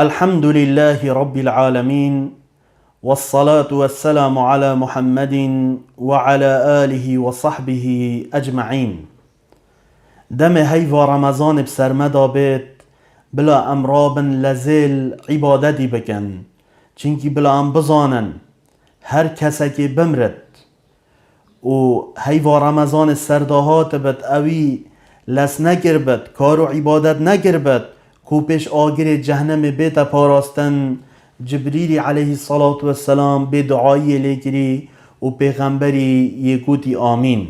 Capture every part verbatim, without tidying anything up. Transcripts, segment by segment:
الحمد لله رب العالمين، والصلاة والسلام على محمد وعلى آله وصحبه أجمعين. Demê heyva Remezanê bi ser me de bêt, bila em rabin lezêl îbadetî bikin. Çimkî bila em bizanin, her kesekê bimrit û heyva Remezanê ser de hatibit, ewî lez nekiribit, kar û îbadet nekiribit, ku pêş agirê cehnemê bête parastin, Cibrîlî aleyhisselatu vesselam bê duayiyê lê kirî û pêxemberî yê gotî amîn.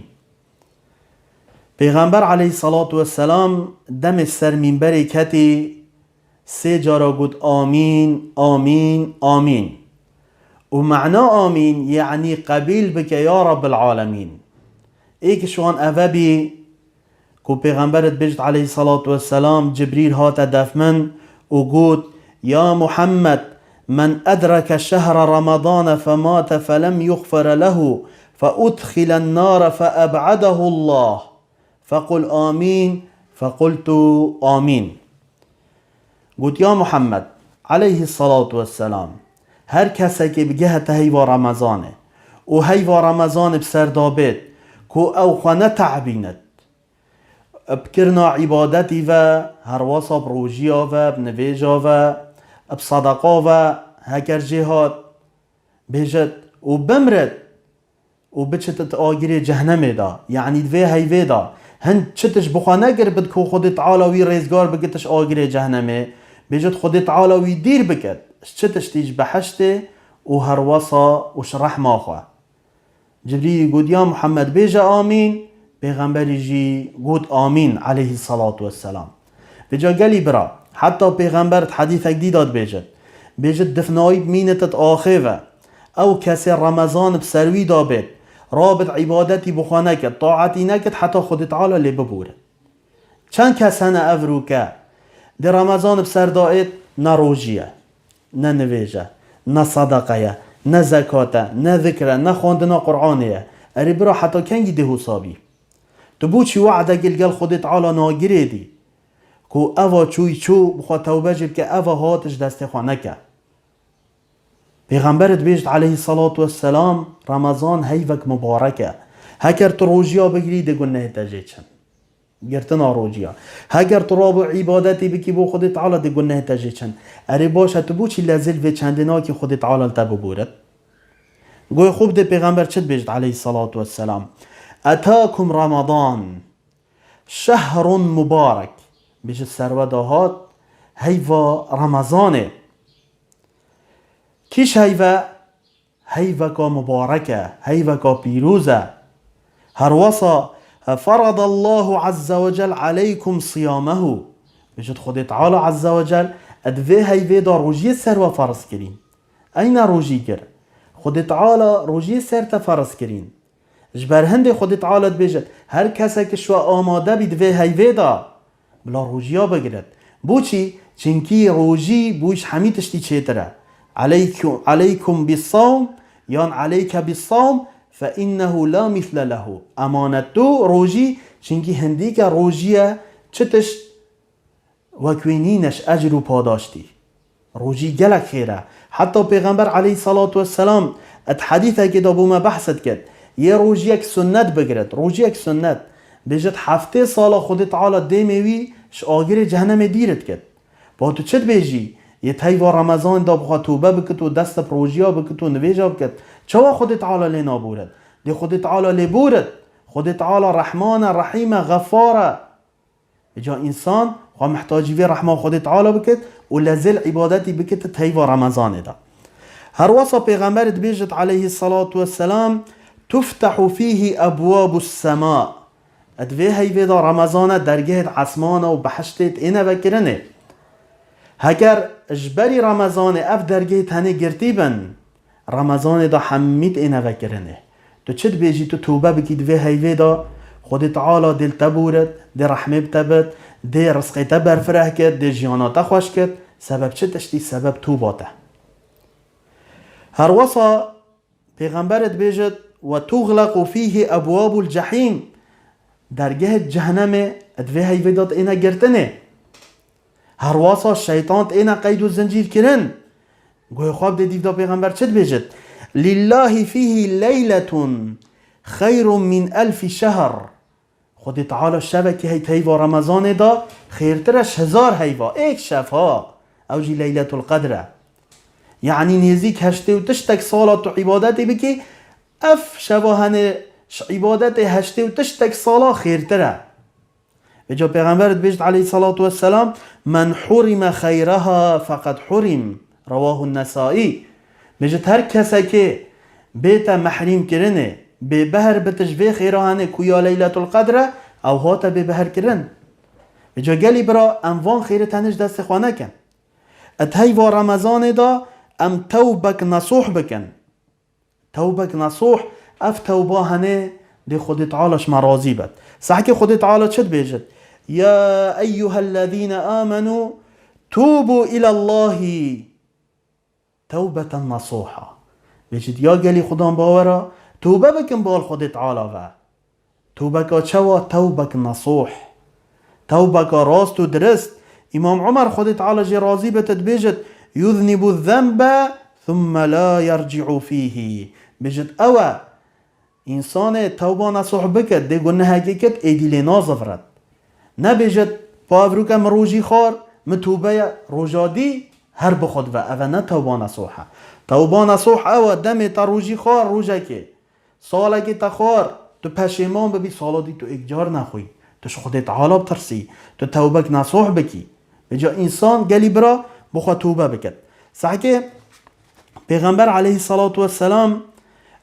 Pêxember aleyhisselatu vesselam demê ser mînberê ketî, sê cara got, "Amîn, amîn, amîn." Û mena amîn, yanî qebîl bike ya Rabbil alemîn. Êk ji wan eve bî, ku Pêxember dibêjit aleyhisselatu vesselam, Cibrîl hate def min û got, "Ya Muhammed, men edreke şehre Ramadane femate felem yuxfere lehu fe udxilen nare fe eb'adehu Allah." Fequl amîn, fequltu amîn. Got, ya Muhammed, aleyhisselatu vesselam, her kesekê bigehete heyva Remezanê û heyva Remezanê bi ser de bêt, ku ew xwe nete'bînit, bi kirina îbadetî ve, herwesa bi rojiya ve, bi nivêja ve, bi sedeqa ve, heker jê hat, bêjit û bimrit, û biçitit agirê cehnemê de, yanî di vê heyvê de hin çi tişt bi xwe nekiribit ku Xwedê Teala wî rêzgar bikit ji agirê cehnemê, bêjit Xwedê Teala wî dîr bikit ji çi tiştî, ji behiştê û herwesa û ji rehma xwe. Cibrîlî got, ya Muhammed, bêje amîn, pêxemberî jî got amîn, aleyhisselatu vesselam. Vêca gelî bira, heta pêxember di hedîsek dî de dibêjit, bêjit, difnayî bimînit di axê ve. Ew kesê Remezan bi ser wî de bêt, rabit îbadetî bi xwe nekit, taetî nekit, heta Xwedê Teala lê biborit. Çend kes hene ev rûke, di Remezan bi ser de êt, ne rojî ye, ne nivêj e, ne sedeqe ye, ne zekat e, ne zikr e, ne xwendina Qur'anê ye. Erê bira, heta kengî dê hosa bî? Tu bo çi we'dekî li gel Xwedê Teala nagirêdî? Ku eva çûyî çû, bi xwe tewbe jî bike, eva hat ji destê xwe neke. Pêxember dibêjit aleyhisselatu vesselam, Remezan heyvek mubarek e. Heker tu rojiya bigirî, dê gunehê te jê çin. Girtina rojiya. Heker tu rabû îbadetî bikî bo Xwedê Teala, dê gunehê te jê çin. Erê baş e, tu bo çi lezil vê çendê nakî Xwedê Teala li te biborit? Goy xwe bidê, pêxember çi dibêjit aleyhisselatu vesselam? Etakum Ramadan. Şehrun mubarek. Bêjit ser we de hat heyva Remezanê. Kîş heyve? Heyveka mubarek e, heyveka pîroz e. Herwesa, feradallahu azze ve cel aleykum siyamehu. Bêjit Xwedê Teala azze ve cel di vê heyvê de rojiyê ser we ferz kirîn. Eyne rojî kir? Xwedê Teala rojiyê ser te ferz kirîn. Ji ber hindê Xwedê Teala dibêjit, her kesek ji we amade bî di vê heyvê de, bila rojiya bigirit. Bo çi? Çimkî rojî bo ji hemî tiştî çêtir e. Aleyku-, aleykum bis-sawm yan aleyke bis-sawm fe innehu la misle lehu. Emanet tu rojî, çimkî hindîke rojî ye, çi tişt wek wî nîne ji ecr û padaştî. Rojî gelek xêr e. Heta Pêxember aleyhisselatu vesselam di hedîsekê de bo me behs dikit. Yê rojiyek sunnet bigirit, rojiyek sunnet. Bêjit heftê sala Xwedê Teala dêmê wî ji agirê cehnemê dîr dikit. Ba tu çi dibêjî? Yê di heyva Remezanê de bi xwe tobe bikit û dest bi rojiya bikit û nivêja bikit. Çawa Xwedê Teala lê naborit? Dê Xwedê Teala lê borit. Xwedê Teala Rehman e, Rehîm e, Xefar e. Îca însan xwe mihtacî vê rehma Xwedê Teala bikit û lezêl îbadetî bikit di heyva Remezanê de. Herwesa Pêxember dibêjit aleyhisselatu vesselam, "Tuftehu fîhî ebwabus sema." Di vê heyvê de Remezan e dergehê di esmana û behiştê têne vekirinê. Heger ji berî Remezanê ev dergehê tenê girtî bin, Remezanê de hemî têne vekirinê. Tu çi dibêjî, tu tobe bikî di vê heyvê de, Xwedê Teala dê li te borit, dê rehmê bi te bit, dê rizqê te berfireh kit, dê jiyana te xweş kit, sebeb çi tiştî, sebeb toba te. Herwesa Pêxember dibêjit, "Ve tuxlequ fîhî ebwabul cehîm." Dergehê cehnemê di vê heyvê de têne girtinê. Herwasa şeytan têne qeyd û zincîr kirin. Guhê xwe bidê dîv de pêxember çi dibêjit? Lillahi fîhî leyletun xeyrun min elfî şehr. Xwedê Teala şevekî hey heyva Remezanê de xêrtir e ji hezar heyva. Êk şev ha. Ew jî Leyletul Qedr e. Yanî nêzîk heştê û tiştek sala tu îbadetê bikî, ev şeva hene ji îbadetê heştê û tiştek sala xêrtir e. Vêca Pêxember dibêjit aleyhissalatu vesselam, "Men hurime xeyreha feqed hurim." Rewahu Nesai. Bêjit her kesekê bête mehrîm kirinê, bêbehr bite ji vê xêra hene ku ya Leyletul Qedr e, ew hate bêbehr kirin. Vêca gelî bira em van xêrê tenê ji destê xwe nekin. Ed heyva Remezanê de em tewbek nesûh bikin. Tewbek nesûh, ev tewba hene dê Xwedê Teala ji me razî bet. Sehkê Xwedê Teala çi dibêjit? Ya eyyuhellezîne amenû tûbû îlallahî tewbeten nesûha. Bêjit ya gelî Xudan bawera, tewbe bikin bal Xwedê Teala ve. Tewbeka çawa? Tewbek nesûh. Tewbeka rast û dirist. Îmam Umer, Xwedê Teala jê razî bit, dibêjit, "Yuznibu zenbe thumme la yerci'u fîhî." Bêjit, ew e, însanê tewba nesûh bikit, dê gunehekê kit, êdî lê nazivret. Nebêjit, "Pa evroke min rojî xwar, min tewbe ye, roja dî her bi xwe dive." Ev e ne tewba nesûh e. Tewba nesûh ew e, demê te rojî xwar, rojekê. Salekê te xwar, tu peşêman bibî, sala dî tu êk car nexwî. Tu ji Xwedê Teala bitirsî. Tu tewbek nesûh bikî. Vêca însan gelî bira bi xwe tewbe biket. Sehkê Pêxember aleyhissalatu vesselam,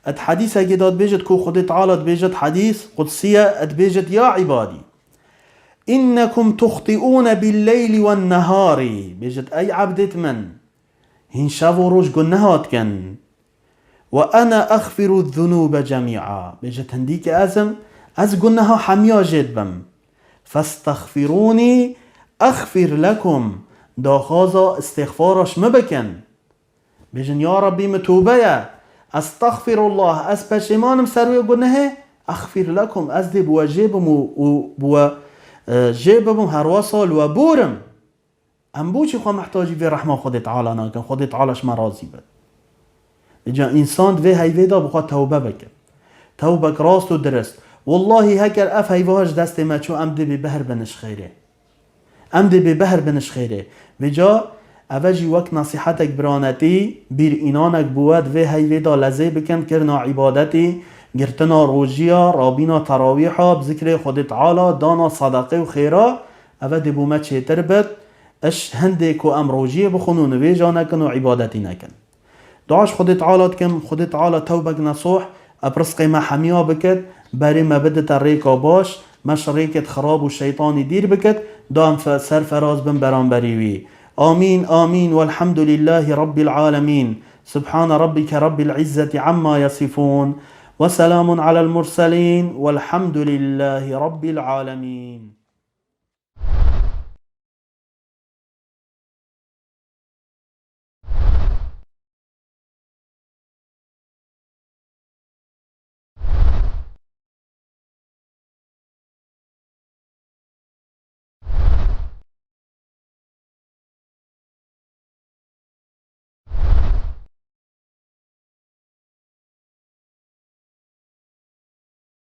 et hedîsekê de dibêjit ku Xwedê Teala dibêjit, hedîs qudsiye, dibêjit, "Ya îbadî, innekum tuxtiûne billeyli wen neharî." Bêjit, ey ebdêt min, hîn şev û roj guneha dikin. "Ve ene exfiru zunûbe cemî'a." Bêjit, hindî ki ez im, ez guneha hemiya jê dibim. "Festexfirûnî exfir lekum." Daxwaza îstixfara ji min bikin. Bêjin, "Ya Rabbî, min tewbe ye. Estexfirullah, ez peşêman im ser wê gunehê. Exfir lekum, ez dê bi we jê bim û, û bi we, e, jê bibim, herwesa li we bûrim." Em boçî xwe mihtacî vê rehma Xwedê Teala nakin? Xwedê Teala ji me razî be. Îca însan di vê heyvê de bi xwe tewbe bike. Tewbek rast û dirist. Wellahî heker ev heyva ji destê me çû, em dê bêbehr bin ji xêrê. Em dê bêbehr bin ji xêrê. Vêca eve jî wek nesîhetek biranetî, bîr înanek bû we di vê heyvê de lezê bikin, kirina îbadetî, girtina rojiya, rabîna terawîha, bi zikrê Xwedê Teala, dana sedeqê û xêra, eve dê bo me çêtir bit. Iş hindê ku em rojiyê bixwin û nivêja nekin û îbadetî nekin. Dua ji Xwedê Teala dikim, Xwedê Teala tewbek nesûh, eb rizqê me hemiya bikit, berê me bidite rêka baş, me ji rêkêt xirab û şeytanî dîr bikit, da em fe-, serferaz bin beramberî wî. Amîn, amîn, welhamdulîllahî Rabbil alemîn. Subhane Rabbike Rabbil izzeti amma yasifûn. Ve selamun alel murselîn, welhamdulîllahî Rabbil alemîn.